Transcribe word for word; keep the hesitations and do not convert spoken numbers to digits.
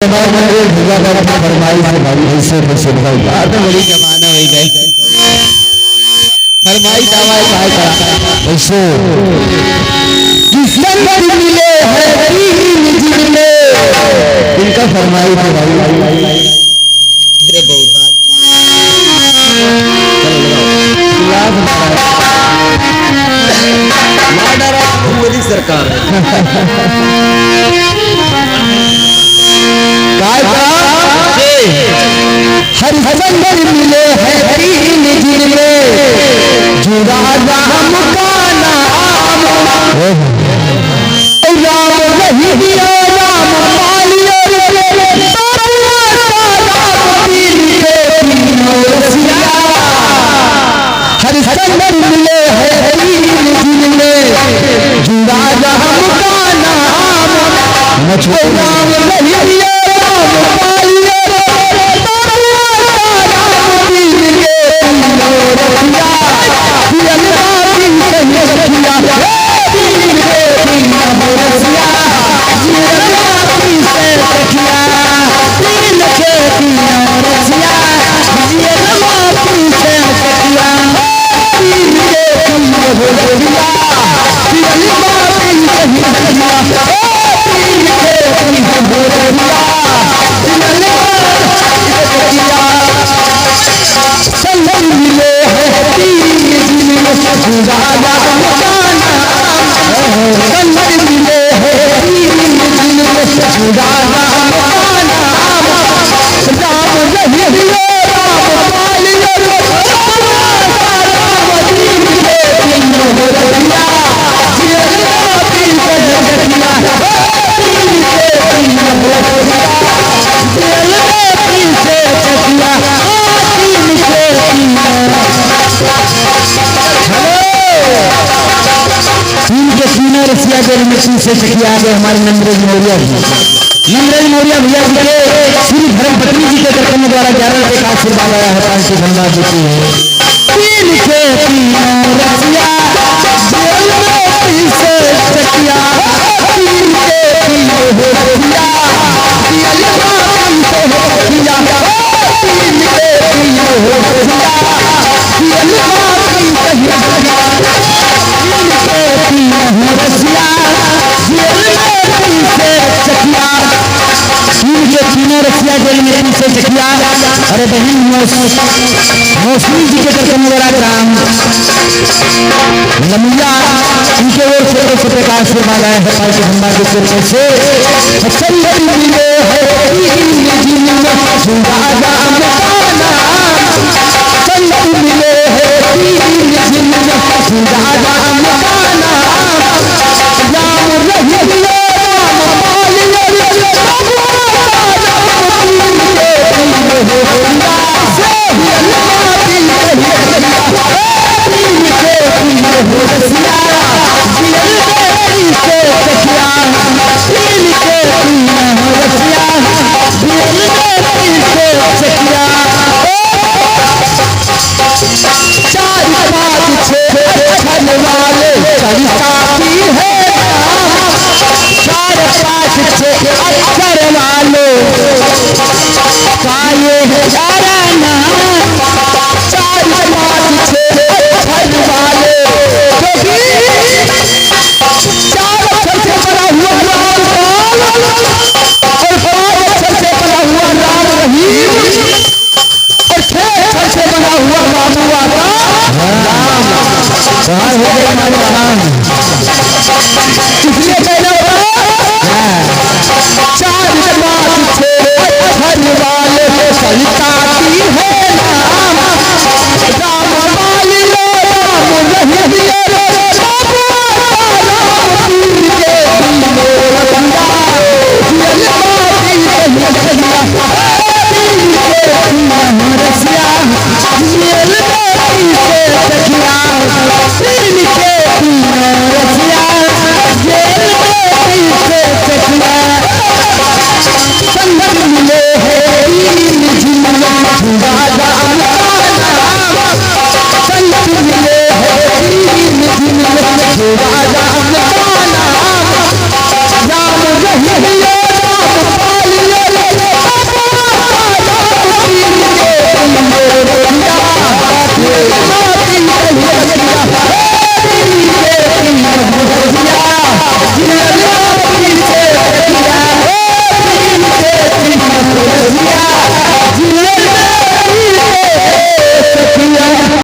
हमारे मंदिर भैया का फरमाइश है भाई, ऐसे कैसे भाई? बात बड़ी जमाना हो गई। फरमाइश आवा है, कहा करा। ऐसे कि संत मिले हैं तीन जिनमें। इनका फरमाइश है भाई। अरे बहुत बात। लाभ मार डाला मोदी सरकार। काय का? हरिश्चंद्र मिले हैं तीन जिनमें, जुड़ा राम का नाम। राम रहिया राम पालियो रे, राम दीन के तीनों रसिया। हरिश्चंद्र मिले हैं तीन जिनमें, जुड़ा राम का नाम। राम रहिया राम पालियो रे, राम दीन के तीनों रसिया। संगम मिले हैं तीन जिनमें, जुड़ा राम का नाम। संगम मिले हैं तीन जिनमें, जुड़ा राम का नाम। राम रहियो राम पालियो, राम दीन के तीनों रसिया। तीन के तीनों रसिया जेल में तीन से चकिया आ गए हमारे नंदराज मौर्य भी। नंदराज मौर्य भैया जी के श्री धर्मपत्नी जी के करतब द्वारा ग्यारह रुपये का आशीर्वाद आया है, पाँच सौ धनराज देती है। तीन के तीनों रसिया, जेल में तीन से चकिया। तीन के तीनों रसिया, जेल में तीन से चकिया। तीन के तीनों रसिया, जेल में तीन से चकिया। तीन के तीनों रसिया, जेल में तीन से चकिया। तीन के तीनों रसिया जेल में तीन से चकिया। अरे बहिन मौस-, मौसमी जी के करतब मेरा ग्राम लमुया, उनके ओर से एक रुपये का आशीर्वाद आया है, पाँच सौ धनराज के सिर पर से। संगम मिले हैं